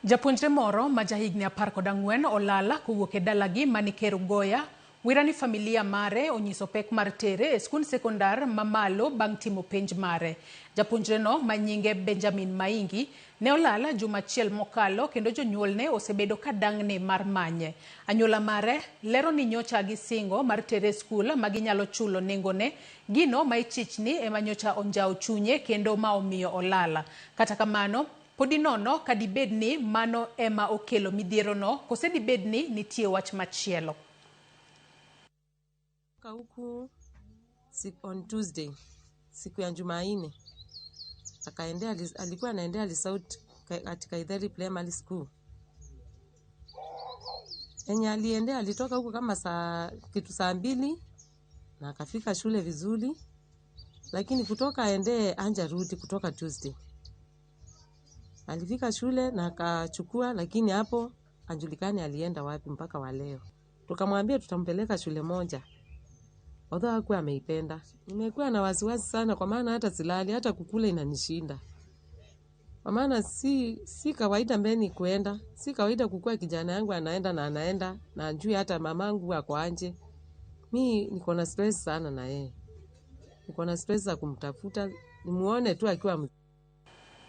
Japuonjre moro ma jahigni 14 olal kowuok e dalagi mani Kerugoya wira ni familia mare onyiso pek mar tere e skund sekondar mamalo bang' timo penj mare. Japuonjreno ma nyinge Benjamin Maingi ne olal juma achiel mokalo kendo jonyuolne osebedo ka dang'ni mar manye. Anyuola mare lero ni nyocha gisingo mar tere e skul ma ginyalo chulo nengone, gino ma ichich ni ema nyocha onjawo chunye kendo ma omiyo olal. Kata kamano, podi nono ka dibed ni mano ema okelo midhierono kose dibed ni nitie wach machielo. Huku on Tuesday, siku ya Jumanne, akaendea, alikuwa anaendea Lisaut katika Itheri Primary School. Enye aliendea, alitoka huko kama saa kitu saa 2 na akafika shule vizuri, lakini kutoka aendee hajarudi kutoka Tuesday. Alifika shule na akachukua, lakini hapo hajulikani alienda wapi mpaka wa leo. Tukamwambia tutampeleka shule moja, although hakuwa ameipenda. Nimekuwa na wasiwasi sana, kwa maana hata silali, hata kukula inanishinda. Kwa maana si kawaida mbeni kuenda, si kawaida kukua kijana yangu anaenda na anaenda na ajui hata mamangu ako anje. Mi niko na stress sana na yeye, niko na stress za kumtafuta nimuone tu akiwa.